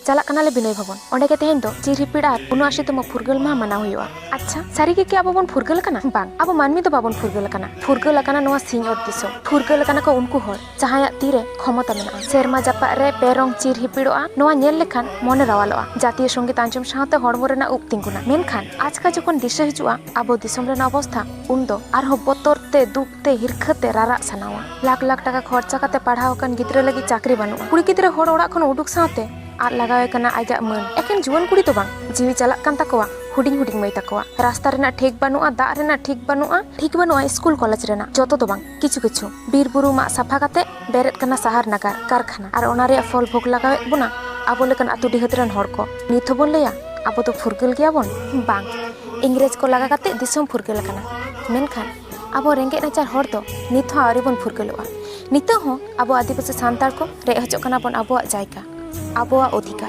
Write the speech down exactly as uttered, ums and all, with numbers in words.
ᱪᱟᱞᱟᱜ ᱠᱟᱱᱟᱞᱮ ᱵᱤᱱᱚᱭ ᱵᱷᱚᱵᱚᱱ᱾ ᱚᱸᱰᱮ ᱜᱮ ᱛᱮᱦᱮᱧ ᱫᱚ ᱪᱤᱨ ᱦᱤᱯᱤᱲ ᱟᱨ ᱩᱱᱚᱟᱥᱤ ᱛᱚᱢᱚ ᱯᱷᱩᱨᱜᱟᱹᱞ ᱢᱟᱦᱟ ᱢᱟᱱᱟᱣ ᱦᱩᱭᱩᱜᱼᱟ᱾ ᱟᱪᱪᱷᱟ, ᱥᱟᱹᱨᱤ ᱜᱮ ᱠᱤ ᱟᱵᱚ ᱵᱚᱱ ᱯᱷᱩᱨᱜᱟᱹᱞ ᱟᱠᱟᱱᱟ? ᱵᱟᱝ, ᱟᱵᱚ ᱢᱟᱹᱱᱢᱤ ᱫᱚ ᱵᱟᱵᱚᱱ ᱯᱷᱩᱨᱜᱟᱹᱞ ᱟᱠᱟᱱᱟ᱾ ᱯᱷᱩᱨᱜᱟᱹᱞ ᱟᱠᱟᱱᱟ ᱱᱚᱣᱟ ᱥᱤᱧᱚᱛ ᱫᱤᱥᱚᱢ᱾ ᱯᱷᱩᱨᱜᱟᱹᱞ ᱟᱠᱟᱱᱟ ᱠᱚ ᱩᱱᱠᱩ ᱦᱚᱲ, ᱡᱟᱦᱟᱸᱭᱟᱜ ᱛᱤᱨᱮ ᱠᱷᱚᱢᱚᱛᱟ ᱢᱮᱱᱟᱜᱼᱟ᱾ ᱥᱮᱨᱢᱟ ᱡᱟᱯᱟᱜ ᱨᱮ ᱯᱮ ᱨᱚᱝ ᱪᱤᱨ ᱦᱤᱯᱤᱲᱚᱜᱼᱟ, ᱱᱚᱣᱟ ᱧᱮᱞ ᱞᱮᱠᱷᱟᱱ ᱢᱚᱱᱮ ᱨᱟᱣᱟᱞᱚᱜᱼᱟ᱾ ᱡᱟᱹᱛᱤᱭᱚ ᱥᱚᱝᱜᱤᱛ ᱟᱸᱡᱚᱢ ᱥᱟᱶᱛᱮ ᱦᱚᱲᱢᱚ ᱨᱮᱱᱟᱜ ᱩᱵ ᱛᱤᱸᱜᱩᱱᱟ᱾ ᱢᱮᱱᱠᱷᱟᱱ ᱟᱪᱠᱟ ᱡᱚᱠᱷᱚᱱ ᱫᱤᱥᱟᱹ ᱦᱤᱡᱩᱜᱼᱟ ᱟᱵᱚ ᱫᱤᱥᱚᱢ ᱨᱮᱱᱟᱜ ᱚᱵᱚᱥᱛᱷᱟ, ᱩᱱᱫᱚ ᱟᱨᱦᱚᱸ ᱵᱚᱛᱚᱨ ᱛᱮ, ᱫᱩᱠ ᱛᱮ, ᱦᱤᱨᱠᱷᱟᱹ ᱛᱮ ᱨᱟᱨᱟᱜ ᱥᱟᱱᱟᱣᱟ᱾ ᱞᱟᱠᱷ ᱞᱟᱠᱷ ᱴᱟᱠᱟ ᱠᱷᱚᱨᱪᱟ ᱠᱟᱛᱮ ᱯᱟᱲᱦᱟᱣ ᱟᱠᱟᱱ ᱜᱤᱫᱽᱨᱟᱹ ᱞᱟᱹᱜᱤᱫ ᱪᱟᱹᱠᱨᱤ ᱵᱟᱹᱱᱩᱜᱼᱟ᱾ ᱠᱩᱲᱤ ᱜᱤᱫᱽᱨᱟᱹ ᱦᱚᱲ ᱚᱲᱟᱜ ᱠᱷᱚᱱ ᱩᱰᱩᱠ ᱥᱟᱶᱛᱮ ᱟᱫ ᱞᱟᱜᱟᱣᱮ ᱠᱟᱱᱟ ᱟᱡᱟᱜ ᱢᱟᱹᱱ᱾ ᱮᱠᱮᱱ ᱡᱩᱣᱟᱹᱱ ᱠᱩᱲᱤ ᱫᱚ ᱵᱟᱝ, ᱡᱤᱣᱤ ᱪᱟᱞᱟᱜ ᱠᱟᱱ ᱛᱟᱠᱚᱣᱟ ᱦᱩᱰᱤᱧ ᱦᱩᱰᱤᱧ ᱢᱟᱹᱭ ᱛᱟᱠᱚᱣᱟ᱾ ᱨᱟᱥᱛᱟ ᱨᱮᱱᱟᱜ ᱴᱷᱤᱠ ᱵᱟᱹᱱᱩᱜᱼᱟ, ᱫᱟᱜ ᱨᱮᱱᱟᱜ ᱴᱷᱤᱠ ᱵᱟᱹᱱᱩᱜᱼᱟ, ᱴᱷᱤᱠ ᱵᱟᱹᱱᱩᱜᱼᱟ ᱥᱠᱩᱞ ᱠᱚᱞᱮᱡᱽ ᱨᱮᱱᱟᱜ᱾ ᱡᱚᱛᱚ ᱫᱚ ᱵᱟᱝ, ᱠᱤᱪᱷᱩ ᱠᱤᱪᱷᱩ᱾ ᱵᱤᱨ ᱵᱩᱨᱩ ᱢᱟᱜ ᱥᱟᱯᱷᱟ ᱠᱟᱛᱮ ᱵᱮᱨᱮᱫ ᱠᱟᱱᱟ ᱥᱟᱦᱟᱨ ᱱᱟᱜᱟᱨ ᱠᱟᱨᱠᱷᱟᱱᱟ, ᱟᱨ ᱚᱱᱟ ᱨᱮᱭᱟᱜ ᱯᱷᱚᱞ ᱵᱷᱳᱜᱽ ᱞᱟᱜᱟᱣᱮᱫ ᱵᱚᱱᱟ ᱟᱵᱚ ᱞᱮᱠᱟᱱ ᱟᱹᱛᱩ ᱰᱤᱦᱟᱹᱛ ᱨᱮᱱ ᱦᱚᱲ ᱠᱚ᱾ ᱱᱤᱛ ᱦᱚᱸᱵᱚᱱ ᱞᱟᱹᱭᱟ ᱟᱵᱚ ᱫᱚ ᱯᱷᱩᱨᱜᱟᱹᱞ ᱜᱮᱭᱟᱵᱚᱱ? ᱵᱟᱝ, ᱤᱝᱨᱮᱡᱽ ᱠᱚ ᱞᱟᱜᱟ ᱠᱟᱛᱮ ᱫᱤᱥᱚᱢ ᱯᱷᱩᱨᱜᱟᱹᱞ ᱟᱠᱟᱱᱟ, ᱢᱮᱱᱠᱷᱟᱱ ᱟᱵᱚ ᱨᱮᱸᱜᱮᱡ ᱱᱟᱪᱟᱨ ᱦᱚᱲ ᱫᱚ ᱱᱤᱛ ᱦᱚᱸ ᱟᱹᱣᱨᱤ ᱵᱚᱱ ᱯᱷᱩᱨᱜᱟᱹᱞᱚᱜᱼᱟ᱾ ᱱᱤᱛᱚᱜ ᱦᱚᱸ ᱟᱵᱚ ᱟᱹᱫᱤᱵᱟᱹᱥᱤ ᱥᱟᱱᱛᱟᱲ ᱠᱚ ᱨᱮᱡ ᱦᱚᱪᱚᱜ ᱠᱟᱱᱟ ᱵᱚᱱ ᱟᱵᱚᱣᱟᱜ ᱡᱟᱭᱜᱟ, ᱟᱵᱚᱣᱟᱜ ᱚᱫᱷᱤᱠᱟᱨ᱾